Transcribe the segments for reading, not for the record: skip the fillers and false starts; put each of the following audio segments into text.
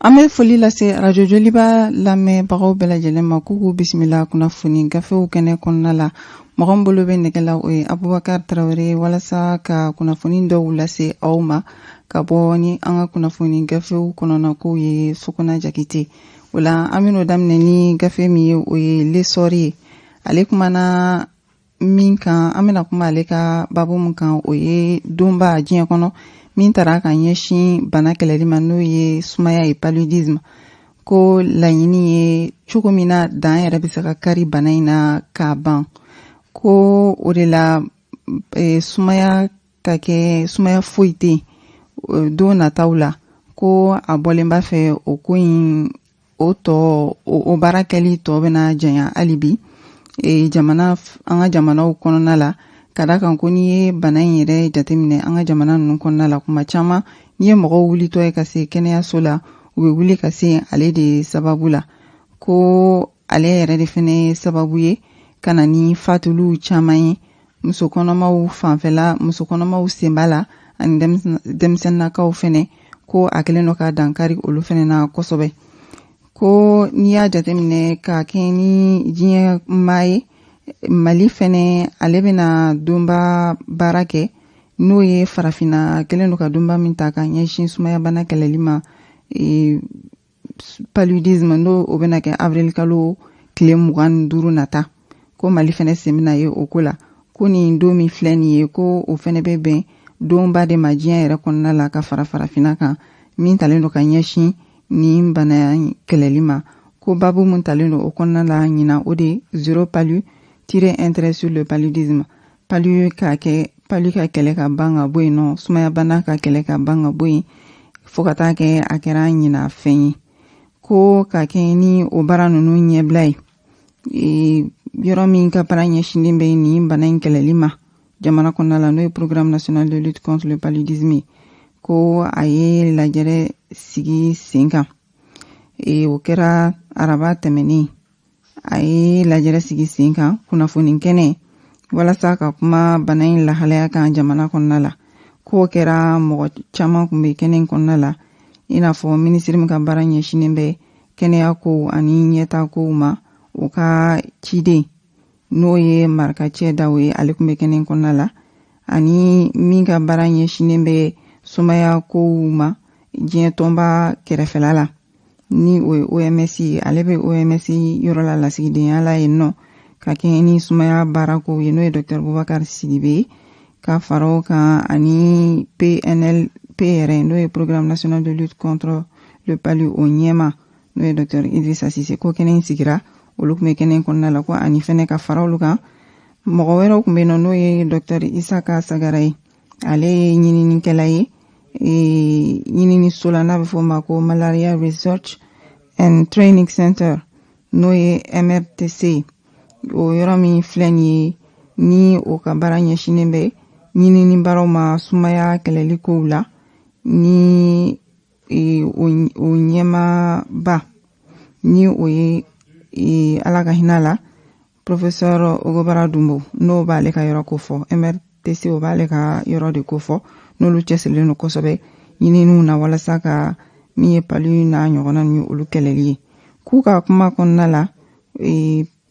An bɛ foli lase arajo Joliba lamɛnbagaw bɛɛ lajɛlen ma, k'u k'u bisimila kunnafoni gafew kɛnɛ kɔnɔna la. Mɔgɔ min bolo bɛ nɛgɛ la, o ye Abubakar Tarawele, walasa ka kunnafoni dɔw lase aw ma ka bɔ ni an ka kunnafoni gafew kɔnɔna kow ye. Sokona Jakite o la, an bɛn'o daminɛ ni gafe min ye, o ye L'Essor ye. Ale kumana min kan, an bɛna kuma ale ka babu min kan, o ye donba diɲɛ kɔnɔ min tara ka ɲɛsin bana kɛlɛli ma, n'o ye sumaya ye, paludisme. Ko laɲini ye cogo min na dan yɛrɛ bɛ se ka kari bana in na k'a ban. Ko o de la sumaya ka kɛ sumaya foyi tɛ yen don nataw la. Ko a bɔlen b'a fɛ o ko in, o tɔ, o baara kɛli tɔ bɛna janya hali bi jamana, an ka jamanaw kɔnɔna la, ka da kan ko n'i ye bana in yɛrɛ jateminɛ an ka jamana ninnu kɔnɔna la, kuma caman n'i ye mɔgɔw wulitɔ ye ka se kɛnɛyaso la, u bɛ wuli ka se ale de sababu la. Ko ale yɛrɛ de fɛnɛ ye sababu ye ka na ni fatuliw caman ye muso kɔnɔmaw fanfɛla, muso kɔnɔmaw senba la, ani denmisɛnninnakaw fɛnɛ. Ko a kɛlen don ka dankari olu fɛnɛ na kosɛbɛ. Ko n'i y'a jateminɛ ka kɛ ni diɲɛ maa ye, Mali fɛnɛ, ale bɛna donba baara kɛ, n'o ye Farafinna kɛlen don ka donba min ta ka ɲɛsin sumayabana kɛlɛli ma, paludisme, n'o o bɛna kɛ avril kalo tile 25 nata. Ko Mali fɛnɛ sen bɛna ye o ko la. Ko nin don min filɛ nin ye, ko o fɛnɛ bɛ bɛn donba de ma diɲɛ yɛrɛ kɔnɔna la ka fara Farafinna kan, min talen don ka ɲɛsin nin bana kɛlɛli ma. Ko babu mun talen don o kɔnɔna la ɲinan, o de "Zéro palu, tirer un trait sur le paludisme". Palu ka kɛ, palu ka kɛlɛ ka ban ka bɔ yen nɔ, sumayabana ka kɛlɛ ka ban ka bɔ yen, fo ka taa kɛ a kɛra ɲina fɛn ye. Ko ka kɛ ni o baara ninnu ɲɛbila ye, yɔrɔ min ka baara ɲɛsinnen bɛ nin bana in kɛlɛli ma jamana kɔnɔna la, n'o ye Programme national de lutte contre le paludisme ye, ko a ye lajɛrɛ sigi sen kan. O kɛra araba tɛmɛnen. A ye lajɛrɛ sigi sen kan kunnafoni kɛnɛ walasa ka kuma bana in lahalaya kan jamana kɔnɔna la. K'o kɛra, mɔgɔ caman kun bɛ kɛnɛ in kɔnɔna la, i n'a fɔ minisiri min ka baara ɲɛsinnen bɛ kɛnɛya kow ani ɲɛta kow ma, o ka ciden, n'o ye Marakacɛ Daw ye, ale tun bɛ kɛnɛ in kɔnɔna la, ani min ka baara ɲɛsinnen bɛ sumaya kow ma diɲɛ tɔnba kɛrɛfɛla la, ni o ye OMS ye. Ale bɛ OMS yɔrɔ la lasigidenya la yen nɔ ka kɛɲɛ ni sumaya baara kow ye, n'o ye Dr Bubakar Sidibe ye. Ka fara o kan, ani PNLP yɛrɛ, n'o ye Programme national de lutte contre le palu, o ɲɛma, n'o ye Dr Idrissa Cissé. Ko kɛnɛ in sigira, olu tun bɛ kɛnɛ in kɔnɔna la. Ko ani fɛnɛ, ka fara olu kan, mɔgɔ wɛrɛw tun bɛ yen nɔ, n'o ye Dr Isaka Sagara ye. Ale ye ɲininikɛla ye ɲininiso la n'a bɛ fɔ o ma ko Malaria Research and Training Center, n'o ye MRTC ye. O yɔrɔ min filɛ nin ye, ni o ka baara ɲɛsinnen bɛ ɲinini baaraw ma sumaya kɛlɛli kow la, ni o ɲɛmaaba, ni o ye, Ala ka hinɛ la, Professeur Ogobara Dumbo, n'o b'ale ka yɔrɔ ko fɔ. MRTC, o b'ale ka yɔrɔ de ko fɔ, n'olu cɛsirilen don kosɛbɛ ɲininiw na walasa ka min ye palu n'a ɲɔgɔnna ni olu kɛlɛli ye. K'u ka kuma kɔnɔna la,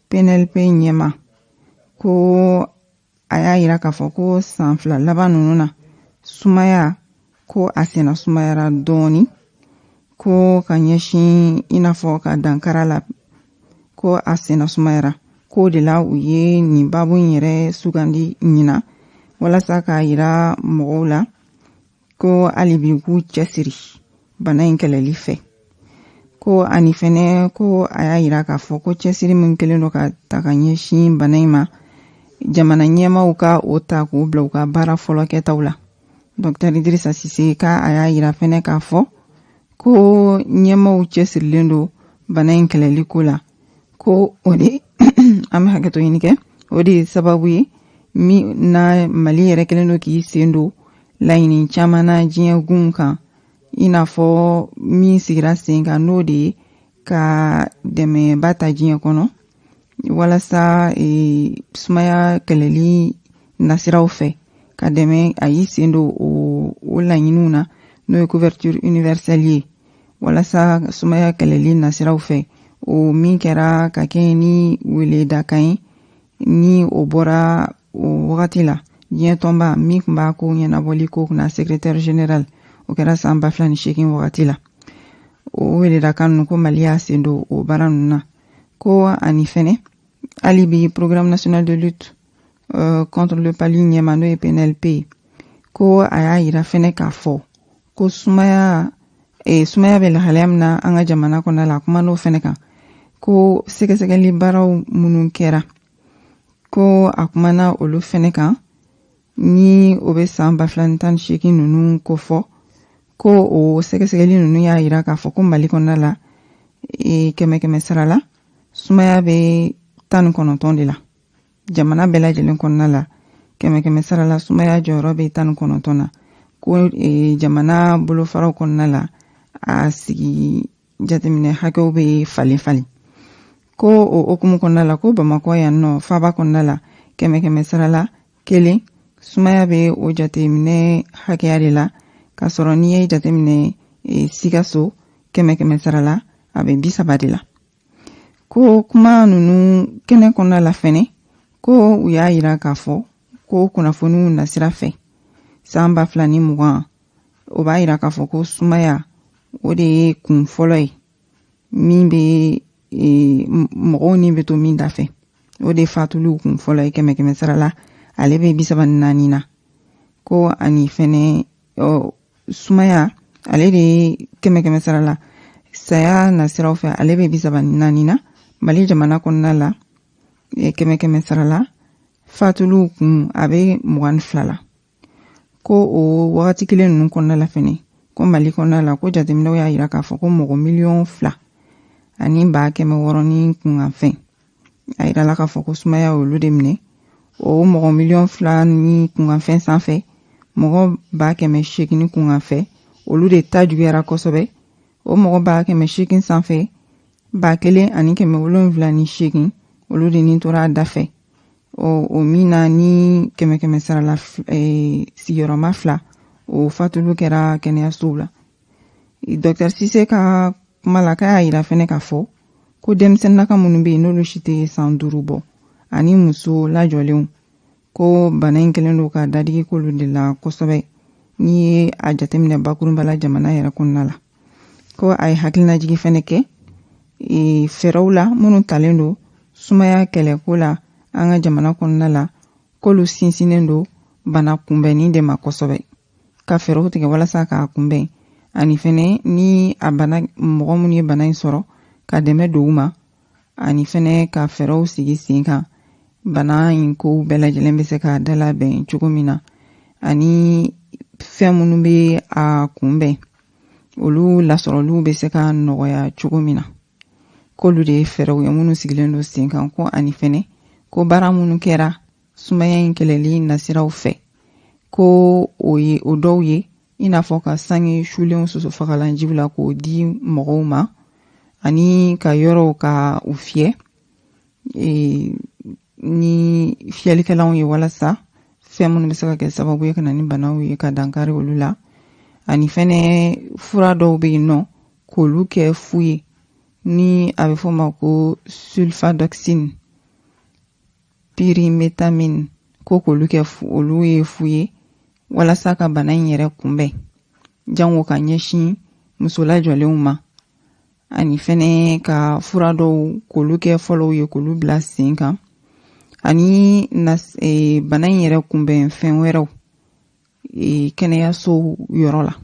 PNLP ɲɛma ko a y'a yira k'a fɔ ko san 2 laban ninnu na, sumaya ko a senna sumayara dɔɔni, ko ka ɲɛsin i n'a fɔ ka dankara la, ko a senna sumayara. K'o de la u ye nin babu in yɛrɛ sugandi ɲina, walasa k'a yira mɔgɔw la ko hali bi k'u cɛsiri bana in kɛlɛli fɛ. Ko ani fɛnɛ, ko a y'a yira k'a fɔ ko cɛsiri min kɛlen don ka ta ka ɲɛsin bana in ma, jamana ɲɛmaw ka o ta k'o bila u ka baara fɔlɔ kɛtaw la. Dr Idrissa Cissé ka a y'a yira fɛnɛ k'a fɔ ko ɲɛmaw cɛsirilen don bana in kɛlɛli ko la. Ko o de, an bɛ hakɛto ɲini kɛ, o de ye sababu ye min na Mali yɛrɛ kɛlen don k'i sen don laɲini caman na diɲɛ gun kan, i n'a fɔ min sigira sen kan, n'o de ye ka dɛmɛba ta diɲɛ kɔnɔ walasa sumaya kɛlɛli nasiraw fɛ, ka dɛmɛ. A y'i sen don o laɲiniw na, n'o ye couverture universelle ye. Walasa sumaya kɛlɛli nasiraw fɛ, o min kɛra ka kɛɲɛ ni weledakan ye ni o bɔra o wagati la diɲɛ tɔnba min tun b'a ko ɲɛnabɔli ko kunna, secrétaire général, o kɛra san 2008 wagati la. O weledakan ninnu, ko Mali y'a sen don o baara ninnu na. Ko ani fɛnɛ hali bi, Programme national de lutte contre le palu ɲɛma, n'o ye PNLP ye, ko a y'a yira fɛnɛ k'a fɔ ko sumaya bɛ lahalaya min na an ka jamana kɔnɔna la. A kuma n'o fɛnɛ kan ko sɛgɛsɛgɛli baaraw minnu kɛra, ko a kumana olu fɛnɛ kan ni o bɛ san 2018 ninnu kofɔ. Ko o sɛgɛsɛgɛli ninnu y'a yira k'a fɔ ko Mali kɔnɔna la, kɛmɛ kɛmɛ sara la, sumaya bɛ 19 de la. Jamana bɛɛ lajɛlen kɔnɔna la, kɛmɛ kɛmɛ sara la, sumaya jɔyɔrɔ bɛ 19 na. Ko jamana bolofaraw kɔnɔna la, a sigi jateminɛ hakɛw bɛ falen falen. Ko o hukumu kɔnɔna la, ko Bamakɔ yan nɔ, faaba kɔnɔna la, kɛmɛ kɛmɛ sara la kelen, sumaya bɛ o jateminɛ hakɛya de la, k'a sɔrɔ n'i ye jateminɛ Sikaso, kɛmɛ kɛmɛ sara la, a bɛ 30 de la. Ko kuma ninnu kɛnɛ kɔnɔna la fɛnɛ, ko u y'a yira k'a fɔ ko kunnafoniw nasira fɛ san 2020, o b'a yira k'a fɔ ko sumaya, o de ye kun fɔlɔ ye min bɛ mɔgɔw ni bɛ to min da fɛ, o de fatuliw kun fɔlɔ ye. Kɛmɛ kɛmɛ sara la, ale bɛ 34 na. Ko ani fɛnɛ sumaya, ale de ye kɛmɛ kɛmɛ sara la saya nasiraw fɛ, ale bɛ 34 na Mali jamana kɔnɔna la. Kɛmɛ kɛmɛ sara la, fatuliw kun, a bɛ 22 la. Ko o wagati kelen ninnu kɔnɔna la fɛnɛ, ko Mali kɔnɔna la, ko jateminɛw y'a yira k'a fɔ ko mɔgɔ 2,6 miliyɔn ni kunkanfɛn, a yirala k'a fɔ ko sumaya olu de minɛ. O mɔgɔ 2,5 miliyɔn ni kunkanfɛn sanfɛ, mɔgɔ 800,000 ni kunkanfɛn, olu de ta juguyara kosɛbɛ. O mɔgɔ 800,000 sanfɛ, 1708, olu de ni tora a da fɛ. O min na ni kɛmɛ kɛmɛ sara la sigiyɔrɔma fila, o fatulu kɛra kɛnɛyasow la. Dr Sise ka kuma la, k'a y'a yira fɛnɛ k'a fɔ ko denmisɛnninaka minnu bɛ yen, n'olu si tɛ san 5 bɔ, ani muso lajɔlenw, ko bana in kɛlen don ka dadigi k'olu de la kosɛbɛ n'i ye a jateminɛ bakurunba la jamana yɛrɛ kɔnɔna la. Ko a ye hakilinajigi fɛnɛ kɛ fɛɛrɛw la minnu talen don sumaya kɛlɛko la an ka jamana kɔnɔna la, k'olu sinsinnen don bana kunbɛnni de ma kosɛbɛ, ka fɛɛrɛw tigɛ walasa k'a kunbɛn, ani fɛnɛ ni a bana mɔgɔ minnu ye bana in sɔrɔ, ka dɛmɛ don u ma, ani fɛnɛ ka fɛɛrɛw sigi sen kan bana in kow bɛɛ lajɛlen bɛ se ka dalabɛn cogo min na, ani fɛn minnu bɛ a kunbɛn, olu lasɔrɔliw bɛ se ka nɔgɔya cogo min na. K'olu de ye fɛɛrɛw ye minnu sigilen don sen kan. Ko ani fɛnɛ, ko baara minnu kɛra sumaya in kɛlɛli nasiraw fɛ, ko o ye o dɔw ye i n'a fɔ ka sange sulenw soso fagalanjiw la k'o di mɔgɔw ma, ani ka yɔrɔw ka u fiyɛ ni fiyɛlikɛlanw ye, walasa fɛn minnu bɛ se ka kɛ sababu ye ka na ni banaw ye, ka dankari olu la, ani fɛnɛ fura dɔw bɛ yen nɔ k'olu kɛ fu ye, ni a bɛ f'o ma ko sulfadoxine pyriméthamine, ko k'olu kɛ olu ye fu ye walasa ka bana in yɛrɛ kunbɛn, jango ka ɲɛsin muso lajɔlenw ma, ani fɛnɛ ka fura dɔw k'olu kɛ fɔlɔw ye k'olu bila sen kan, ani bana in yɛrɛ kunbɛn fɛn wɛrɛw kɛnɛyasow yɔrɔ la.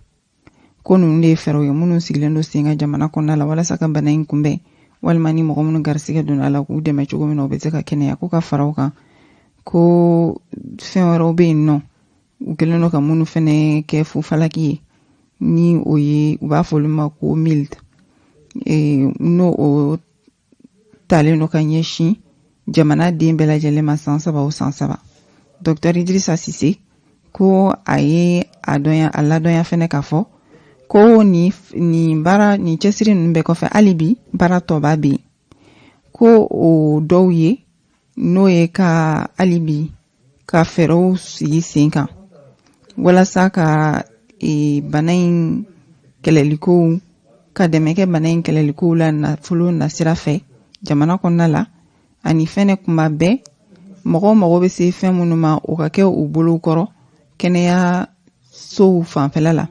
Ko ninnu de ye fɛɛrɛw ye minnu sigilen don sen kan jamana kɔnɔna la walasa ka bana in kunbɛn, walima ni mɔgɔ minnu garisigɛ donna a la, k'u dɛmɛ cogo min na u bɛ se ka kɛnɛya. Ko ka fara o kan, ko fɛn wɛrɛw bɛ yen nɔ u kɛlen don ka minnu fɛnɛ kɛ fufalaki ye, ni o ye u b'a fɔ olu ma ko MILD, n'o o talen don ka ɲɛsin jamana den bɛɛ lajɛlen ma san 3 o san 3. Dr Idrissa Sise ko a ye a dɔnya a ladɔnya fɛnɛ k'a fɔ ko nin baara nin cɛsiri ninnu bɛɛ kɔfɛ, hali bi baara tɔba bɛ yen. Ko o dɔw ye n'o ye ka hali bi ka fɛɛrɛw sigi sen kan walasa ka bana in kɛlɛlikow ka dɛmɛ kɛ bana in kɛlɛlikow la nafolo nasira fɛ jamana kɔnɔna la, ani fɛnɛ kuma bɛɛ mɔgɔw mago bɛ se fɛn minnu ma, o ka kɛ u bolo kɔrɔ kɛnɛyasow fanfɛla la.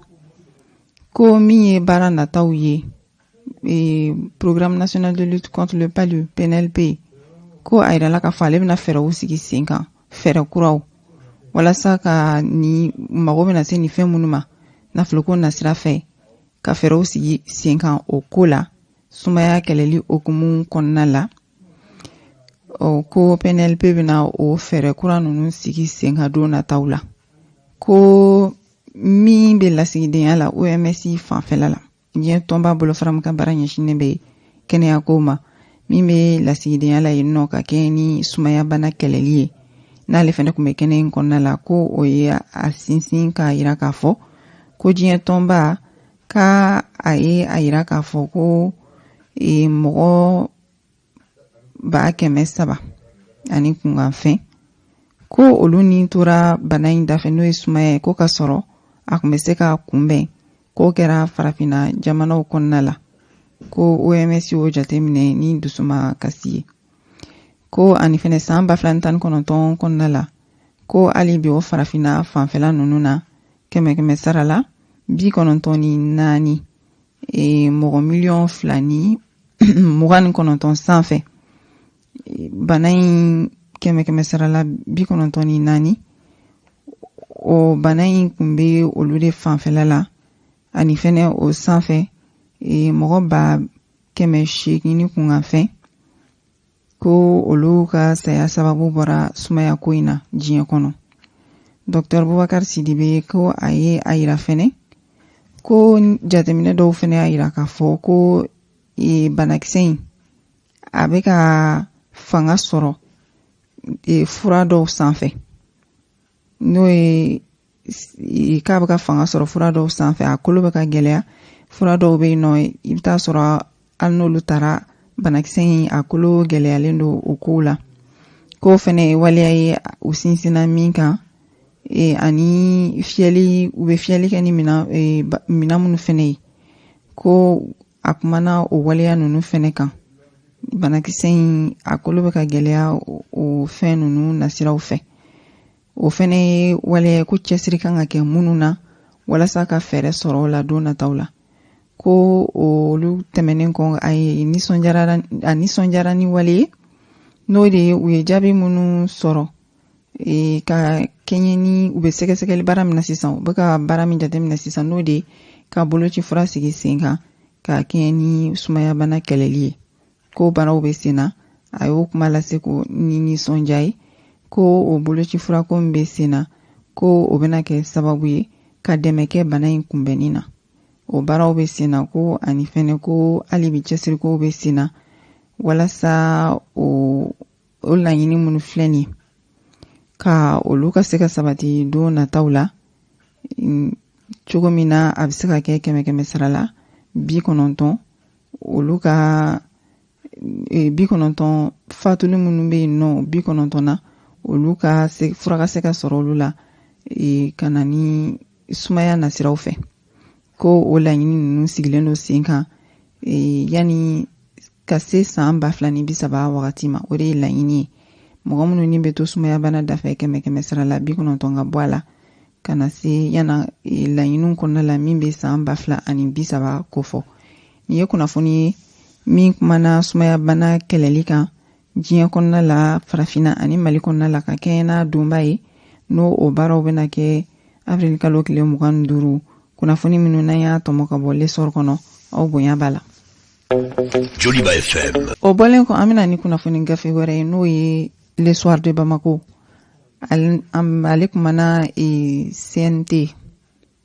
Ko min ye baara nataw ye, Programme national de lutte contre le palu, PNLP, ko a yirala k'a fɔ ale bɛna fɛɛrɛw sigi sen kan, fɛɛrɛ kuraw, walasa ka ni mago bɛna se nin fɛn minnu ma nafoloko nasira fɛ, ka fɛɛrɛw sigi sen kan o ko la sumaya kɛlɛli hukumu kɔnɔna la. Ɔ ko PNLP bɛna o fɛɛrɛ kura ninnu sigi sen kan don nataw la. Ko min bɛ lasigidenya la OMS fanfɛla la, diɲɛ tɔnba bolofara min ka baara ɲɛsinnen bɛ kɛnɛyako ma, min bɛ lasigidenya la yen nɔ ka kɛ ni sumayabana kɛlɛli ye, n'ale fɛnɛ tun bɛ kɛnɛ in kɔnɔna la, ko o ye a sinsin k'a yira k'a fɔ ko diɲɛ tɔnba ka a ye a yira k'a fɔ ko mɔgɔ 300,000 ani kunkanfɛn, ko olu ni tora bana in dafɛ, n'o ye sumaya ye, ko ka sɔrɔ a tun bɛ se ka kunbɛn, k'o kɛra farafinna jamanaw kɔnɔna la. Ko OMS y'o jateminɛ ni dusuma kasi ye. Ko ani fɛnɛ san 2019 kɔnɔna la, ko hali bi o farafinna fanfɛla ninnu na, kɛmɛ kɛmɛ sara la 94, mɔgɔ miliyɔn 2 ni 29 sanfɛ, bana in kɛmɛ kɛmɛ sara la 94, o bana in kun bɛ olu de fanfɛla la. Ani fɛnɛ o sanfɛ, mɔgɔ 800,000 ni kunkanfɛn, ko olu ka saya sababu bɔra sumaya ko in na diɲɛ kɔnɔ. Dr Bubakar Sidibe ko a ye a yira fɛnɛ ko jateminɛ dɔw fɛnɛ y'a yira k'a fɔ ko banakisɛ in a bɛ ka fanga sɔrɔ fura dɔw sanfɛ, n'o ye k'a bɛ ka fanga sɔrɔ fura dɔw sanfɛ, a kolo bɛ ka gɛlɛya. Fura dɔw bɛ yen nɔ, i bɛ taa sɔrɔ hali n'olu taara, banakisɛ in a kolo gɛlɛyalen don o kow la. K'o fɛnɛ ye waleya ye u sinsinna min kan, ani fiyɛli, u bɛ fiyɛli kɛ ni minan minnu fɛnɛ ye, ko a kumana o waleya ninnu fɛnɛ kan. Banakisɛ in a kolo bɛ ka gɛlɛya o fɛn ninnu nasiraw fɛ. O fɛnɛ ye waleya ko cɛsiri kan ka kɛ minnu na walasa ka fɛɛrɛ sɔrɔ o la don nataw la. Ko olu tɛmɛnen kɔ, a ye nisɔndiyara, a nisɔndiyara ni wale ye, n'o de ye u ye jaabi minnu sɔrɔ ka kɛɲɛ ni u bɛ sɛgɛsɛgɛli baara min na sisan, u bɛ ka baara min jateminɛ sisan, n'o de ye ka boloci fura sigi sen kan ka kɛɲɛ ni sumayabana kɛlɛli ye, ko baaraw bɛ sen na. A y'o kuma lase ko ni nisɔndiya ye, ko o boloci furako min bɛ sen na, ko o bɛna kɛ sababu ye ka dɛmɛ kɛ bana in kunbɛnni na. O baaraw bɛ sen na. Ko ani fɛnɛ ko hali bi cɛsirikow bɛ sen na walasa o laɲini minnu filɛ nin ye, ka olu ka se ka sabati don nataw la cogo min na, a bɛ se ka kɛ kɛmɛ kɛmɛ sara la 90, olu ka 90 fatuli minnu bɛ yen nɔ, 90 na, olu ka se fura ka se ka sɔrɔ olu la ka na ni sumaya nasiraw fɛ. Ko o laɲini ninnu sigilen don sen kan yanni ka se san 2030 wagati ma. O de ye laɲini ye, mɔgɔ minnu ni bɛ to sumayabana dafɛ, kɛmɛ kɛmɛ sara la 90 ka bɔ a la ka na se yana laɲiniw kɔnɔna la min bɛ san 2030 kofɔ. Nin ye kunnafoni ye min kumana sumayabana kɛlɛli kan diɲɛ kɔnɔna la, farafinna ani Mali kɔnɔna la, ka kɛɲɛ n'a donba ye, n'o o baaraw bɛna kɛ avril kalo tile 25. Kunnafoni minnu n'an y'a tɔmɔ ka bɔ L'Essor kɔnɔ, aw bonya b'a la. Joliba FM. O bɔlen kɔ, an bɛna ni kunnafoni gafe wɛrɛ ye, n'o ye Le Soir de Bamako. Ale kumana CNT,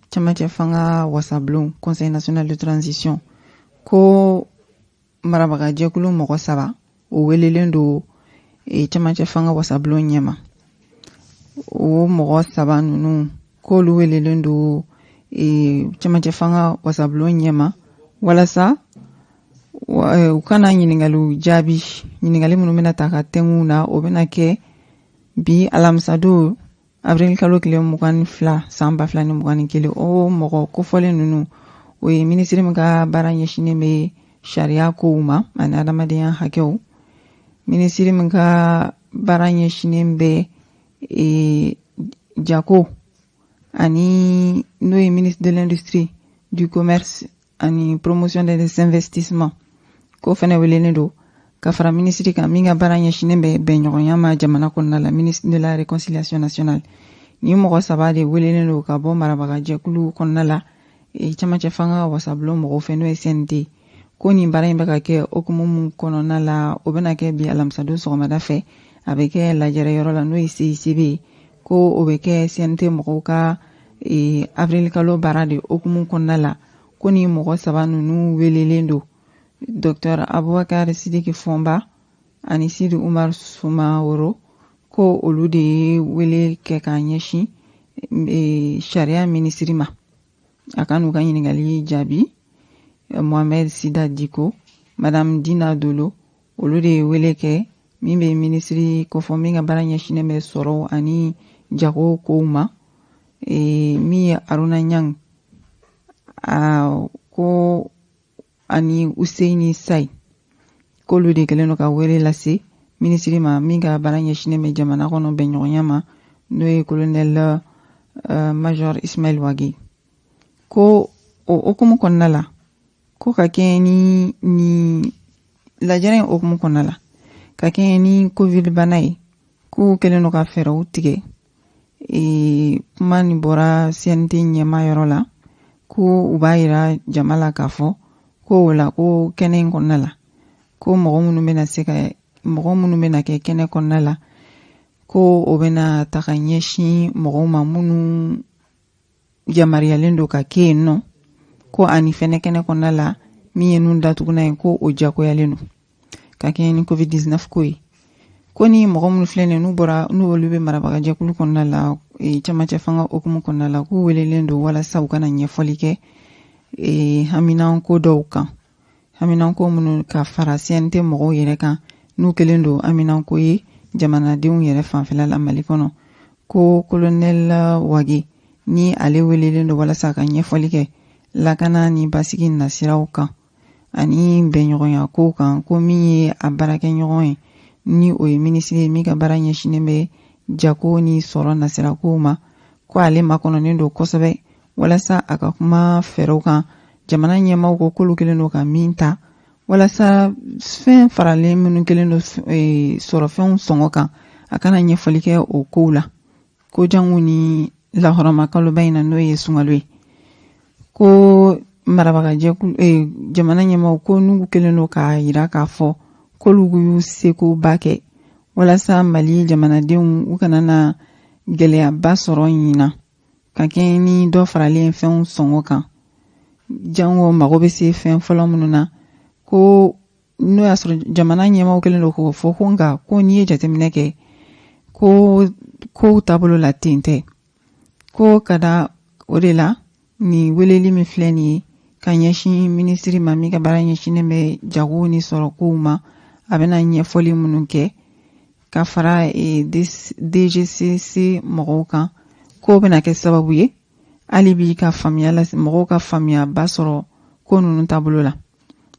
camancɛ fanga wasabulon, Conseil national de transition, ko marabagajɛkulu mɔgɔ saba o welelen don camancɛ fanga wasabulon ɲɛma. O mɔgɔ saba ninnu, k'olu welelen don camancɛ fanga wasabulon ɲɛma walasa u kana ɲininkaliw jaabi, ɲininkali minnu bɛna ta ka tɛnku na. O bɛna kɛ bi alamisadon, avril kalo tile 22, san 2021. O mɔgɔ kofɔlen ninnu, O ye minisiri min ka baara ɲɛsinnen bɛ sariya kow ma ani adamadenya hakɛw, minisiri min ka baara ɲɛsinnen bɛ e, jago ani n'o ye ministre de l'Industrie, du Commerce ani Promotion des Investissements, k'o fɛnɛ welelen don, ka fara minisiri kan min ka baara ɲɛsinnen bɛ bɛnɲɔgɔnya ma jamana kɔnɔna la, ministre de la Réconciliation nationale. Ni mɔgɔ saba de welelen don ka bɔ marabagajɛkulu kɔnɔna la, e, camancɛ fanga ka wasabulon mɔgɔw fɛ, n'o ye CNT. Ko nin baara in bɛ ka kɛ hukumu mun kɔnɔna la, o bɛna kɛ bi alamisadon sɔgɔmada fɛ, a bɛ kɛ lajɛrɛ yɔrɔ la, n'o ye CICB ye. Ko o bɛ kɛ CNT mɔgɔw ka e, avril kalo baara de hukumu kɔnɔna la. Ko ni mɔgɔ saba ninnu welelen don, Dr Abubakar Sidiki Fɔnba ani Sidi Umar Sumaworo, ko olu de ye wele kɛ k'a ɲɛsin e, sariya minisiri ma, a ka n'u ka ɲininkali jaabi. Mohamed Sida Diko, Madame Dina Dolo, olu de ye wele kɛ min bɛ minisiri kofɔ min ka baara ɲɛsinnen bɛ sɔrɔ ani jago kow ma, e, min ye Aruna Ɲang a ko ani Useyini Sayi, k'olu de kɛlen don ka wele lase minisiri ma min ka baara ɲɛsinnen bɛ jamana kɔnɔ bɛnɲɔgɔnya ma, n'o ye colonel major Ismail Wage. Ko o hukumu kɔnɔna la, ko ka kɛɲɛ ni nin lajɛrɛ in hukumu kɔnɔna la, ka kɛɲɛ ni Covid bana ye, k'u kɛlen don ka fɛɛrɛw tigɛ. E, kuma nin bɔra CNT ɲɛmaa yɔrɔ la, ko u b'a yira jama la k'a fɔ ko o la, ko kɛnɛ in kɔnɔna la, ko mɔgɔ minnu bɛna se ka mɔgɔ minnu bɛna kɛ kɛnɛ kɔnɔna la, ko o bɛna ta ka ɲɛsin mɔgɔw ma minnu yamaruyalen don ka kɛ yen nɔ, ko ani fɛnɛ kɛnɛ kɔnɔna la, min ye nun datugunan ye, ko o jagoyalen don ka kɛɲɛ ni Covid 19 ko ye. Ko ni mɔgɔ minnu filɛ nin ye, n'u bɔra, n'olu bɛ marabagajɛkulu kɔnɔna la, e, camancɛ fanga hukumu kɔnɔna la, k'u welelen don walasa u kana ɲɛfɔli kɛ e, haminanko dɔw kan, haminanko minnu ka fara CNT mɔgɔw yɛrɛ kan, n'u kɛlen don haminanko ye jamanadenw yɛrɛ fanfɛla la Mali kɔnɔ. Ko colonel Wage, ni ale welelen don walasa ka ɲɛfɔli kɛ lakana ni basigi nasiraw kan ani bɛnɲɔgɔnya kow kan, ko min ye a baarakɛɲɔgɔn ye, ni o ye minisiri ye min ka baara ɲɛsinnen bɛ jago ni sɔrɔ nasira kow ma, ko ale makɔnɔnen don kosɛbɛ walasa a ka kuma fɛɛrɛw kan jamana ɲɛmaaw ko k'olu kɛlen don ka min ta walasa fɛn faralen minnu kɛlen don e, sɔrɔfɛnw sɔngɔ kan, a kana ɲɛfɔli kɛ o kow la, ko jango ni lahɔrɔma kaloba in na, n'o ye sunkalo ye. Ko marabagajɛkulu e, jamana ɲɛmaaw ko n'u kɛlen don k'a yira k'a fɔ k'olu y'u sekoba kɛ walasa Mali jamanadenw u kana na gɛlɛyaba sɔrɔ ɲinan ka kɛɲɛ ni dɔ faralen fɛnw sɔngɔ kan, jango mago bɛ se fɛn fɔlɔ minnu na, ko n'o y'a sɔrɔ jamana ɲɛmaaw kɛlen don k'o fɔ, ko nka ko n'i ye jateminɛ kɛ, ko kow taabolo la ten tɛ. Ko ka da o de la, nin weleli min filɛ nin ye ka ɲɛsin minisiri ma min ka baara ɲɛsinnen bɛ jago ni sɔrɔkow ma, a bɛna ɲɛfɔli minnu kɛ ka fara e, DGCC mɔgɔw kan, k'o bɛna kɛ sababu ye hali bi ka faamuya la, mɔgɔw ka faamuyaba sɔrɔ ko ninnu taabolo la,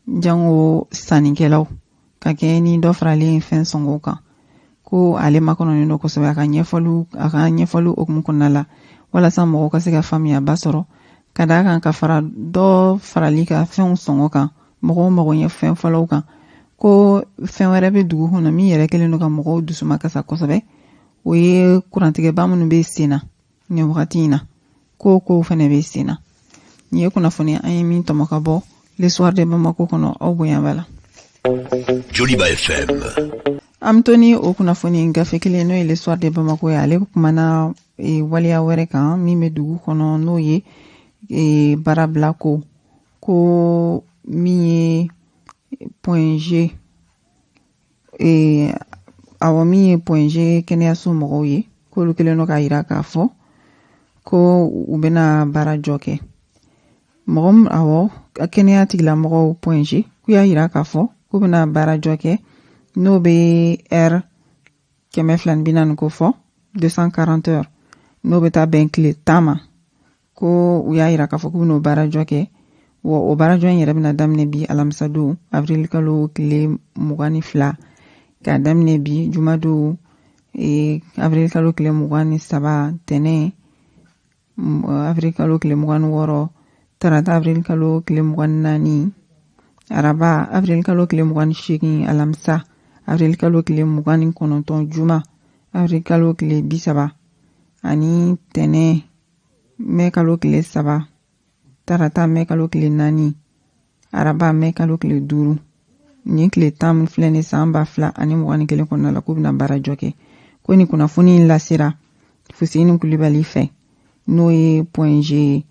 jango sannikɛlaw, ka kɛ ni dɔ faralen fɛn sɔngɔw kan. Ko ale makɔnɔnen don kosɛbɛ a ka ɲɛfɔliw hukumu kɔnɔna la, walasa mɔgɔw ka se ka faamuyaba sɔrɔ, ka d'a kan ka fara dɔ farali ka fɛnw sɔngɔ kan, mɔgɔw mago ɲɛ fɛn fɔlɔw kan, ko fɛn wɛrɛ bɛ dugu kɔnɔ min yɛrɛ kɛlen don ka mɔgɔw dusuma kasa kosɛbɛ, o ye kurantigɛba minnu bɛ sen na nin wagati in na, ko kow fɛnɛ bɛ sen na. Nin ye kunnafoni an ye min tɔmɔ ka bɔ Le Soir de Bamako kɔnɔ. Aw bonya b'a la. Joliba FM. An bɛ to ni o kunnafoni gafe kelen, n'o ye Le Soir de Bamako ye. Ale kumana e, waleya wɛrɛ kan min bɛ dugu kɔnɔ, n'o ye e, baarabila ko, ko min ye Point G e, awɔ, min ye Point G kɛnɛyaso mɔgɔw ye, k'olu kɛlen don k'a yira k'a fɔ ko u bɛna baara jɔ kɛ. Mɔgɔ, awɔ, kɛnɛya tigilamɔgɔw Point G, k'u y'a yira k'a fɔ k'u bɛna baara jɔ kɛ, n'o bɛ heure 240 ko fɔ, 240 heures, n'o bɛ taa bɛn tile 10 ma. Ko u y'a yira k'a fɔ k'u bɛn'o baara jɔ kɛ. Wa o baarajɔ in yɛrɛ bɛna daminɛ bi alamisadon avril kalo tile 22, k'a daminɛ bi jumadon avril kalo tile 23, tɛnɛ avril kalo tile 26, tarata avril kalo tile 24, araba avril kalo tile 28, alamisa avril kalo tile 29, juma avril kalo tile 30 ani tɛnɛ mɛ kalo tile 3, tarata mɛ kalo tile 4, araba mɛ kalo tile 5. Nin tile 10 min filɛ nin san 2021 kɔnɔna la, k'u bɛna baarajɔ kɛ. Ko nin kunnafoni in lasera Fuseni Kulibali fɛ, n'o ye Point G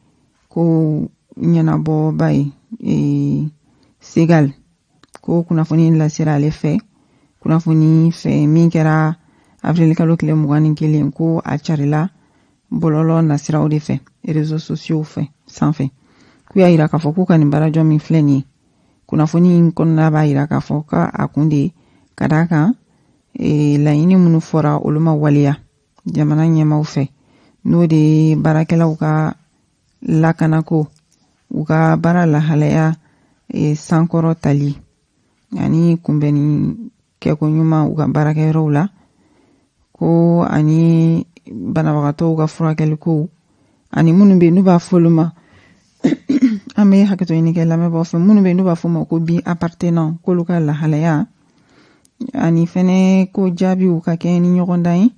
ko ɲɛnabɔba ye Segal. Ko kunnafoni in lasera ale fɛ, kunnafoni fɛ min kɛra avril kalo tile 21, ko a carila bɔlɔlɔ nasiraw de fɛ, réseaux sociaux fɛ sanfɛ. K'u y'a yira k'a fɔ k'u ka nin baarajɔ min filɛ nin ye, kunnafoni in kɔnɔna b'a yira k'a fɔ k'a kun de ka d'a kan laɲini minnu fɔra, olu ma waleya jamana ɲɛmaw fɛ, n'o de ye baarakɛlaw ka lakanako, u ka baara lahalaya sankɔrɔ tali ani kunbɛnni kɛko ɲuman u ka baarakɛyɔrɔw la, ko ani banabagatɔw ka furakɛliko, ani minnu bɛ yen n'u b'a fɔ olu ma, an bɛ hakɛto ɲini kɛ lamɛnbaaw fɛ, minnu bɛ yen n'u b'a fɔ ma ko bi appartenant, k'olu ka lahalaya, ani fɛnɛ ko jaabiw ka kɛ ni ɲɔgɔndan ye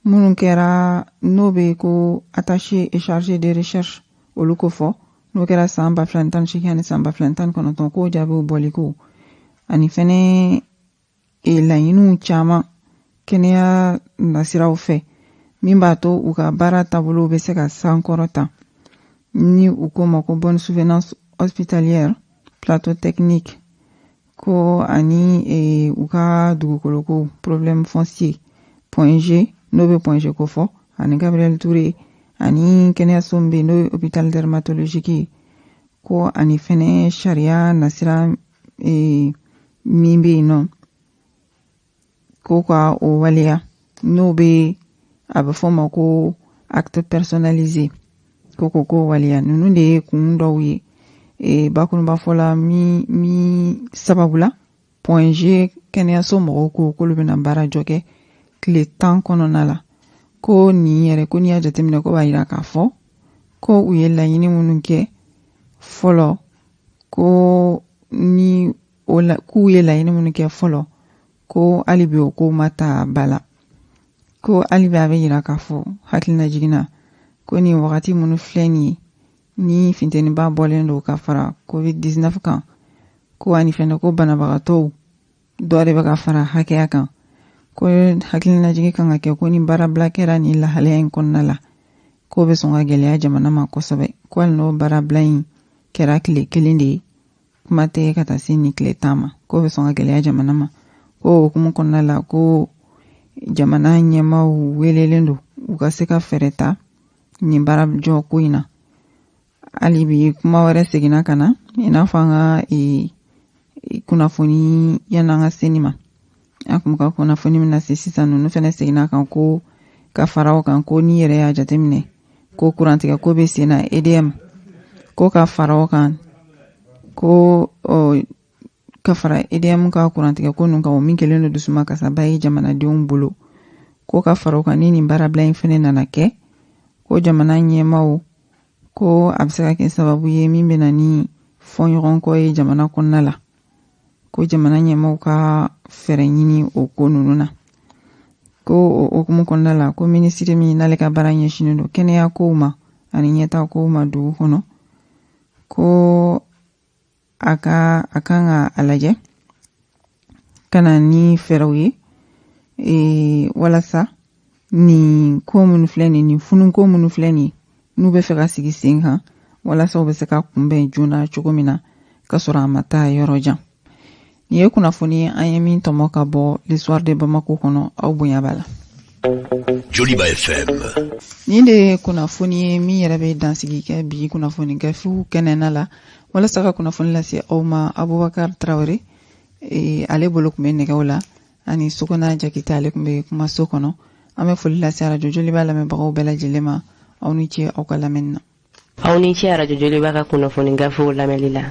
minnu kɛra, n'o bɛ ko attaché et chargé de recherche, olu ko fɔ n'o kɛra san 2018 ani san 2019, k'o jaabiw bɔli ko, ani fɛnɛ laɲiniw caman kɛnɛya nasiraw fɛ min b'a to u ka baara taabolo bɛ se ka sankɔrɔta, ni u ko ma ko bonne souvenance hospitalière, plateau technique ko, ani u ka dugukolo ko, problème foncier, Point G, n'o bɛ Point G ko fɔ, ani Gabriel Touré, ani kɛnɛyaso min bɛ yen n'o ye hôpital dermatologique ye, ko ani fɛnɛ sariya nasira min bɛ yen nɔ, ko ka o waleya, n'o bɛ a bɛ fɔ o ma ko acte personnalisé, ko ko waleya. Ninnu de ye kun dɔw ye bakurunba fɔ la min sababu la Point G kɛnɛyaso mɔgɔw ko k'olu bɛna baarajɔ kɛ tile 10 kɔnɔna la. Ko nin yɛrɛ, ko n'i y'a jateminɛ, ko b'a yira k'a fɔ ko u ye laɲini minnu kɛ fɔlɔ, ko ni o la k'u ye laɲini minnu kɛ fɔlɔ, ko hali bi o ko ma ta ba la. Ko hali bi a bɛ yira k'a fɔ hakilina jiginna ko nin wagati minnu filɛ nin ye, ni funteniba bɔlen don ka fara covid 19 kan, ko ani fɛnɛ ko banabagatɔw dɔ de bɛ ka fara hakɛya kan, ko hakilinajigi kan ka kɛ ko ni baarabila kɛra nin lahalaya in kɔnɔna la, k'o bɛ sɔn ka gɛlɛya jamana ma kosɛbɛ, ko hali n'o baarabila in kɛra tile kelen de ye, kuma tɛ ka taa se nin tile 10 ma, k'o bɛ sɔn ka gɛlɛya jamana ma. Ko o hukumu kɔnɔna la, ko jamana ɲɛmaaw welelen don u ka se ka fɛɛrɛ ta nin baarajɔ ko in na. Hali bi kuma wɛrɛ seginna ka na, i n'a fɔ an ka kunnafoni yan'an ka se nin ma, an kun ka kunnafoni min na se sisan, ninnu fɛnɛ seginna kan ko ka fara o kan, ko n'i yɛrɛ y'a jateminɛ ko kurantigɛ ko bɛ sen na EDM, ko ka fara o kan, ko ka fara EDM ka kurantigɛ ko ninnu kan, o min kɛlen don dusuma kasaba ye jamanadenw bolo, ko ka fara o kan, ni nin baarabila in fɛnɛ nana kɛ, ko jamana ɲɛmaaw ko a bɛ se ka kɛ sababu ye min bɛ na ni fɔɲɔgɔnkɔ ye jamana kɔnɔna la, ko jamana ɲɛmaaw ka fɛɛrɛ ɲini o ko ninnu na. Ko o hukumu kɔnɔna la, ko minisiri min n'ale ka baara ɲɛsinnen don kɛnɛya kow ma ani ɲɛtaa kow ma dugu kɔnɔ, ko a ka a kan ka a lajɛ ka na ni fɛɛrɛw ye walasa nin ko minnu filɛ nin, nin funuko minnu filɛ nin, n'u bɛ fɛ ka sigi sen kan, walasa u bɛ se ka kunbɛn joona cogo min na ka sɔrɔ a ma taa yɔrɔ jan. Nin ye kunnafoni an ye min tɔmɔ ka bɔ Le Soir de Bamako kɔnɔ. Aw bonya b'a la. Joliba FM. Nin de ye kunnafoni ye min yɛrɛ bɛ dansigi kɛ bi kunnafoni gafew kɛnɛna la. Walasa ka kunnafoni lase aw ma, Abubakar Tarawele ale bolo tun bɛ nɛgɛw la, ani Sogona Jakite ale tun bɛ kumaso kɔnɔ. An bɛ foli lase arajo Joliba lamɛnbagaw bɛɛ lajɛlen ma. Aw ni ce aw ka lamɛnni na. Aw ni ce Arajo Joliba ka kunnafoni gafew lamɛnli la.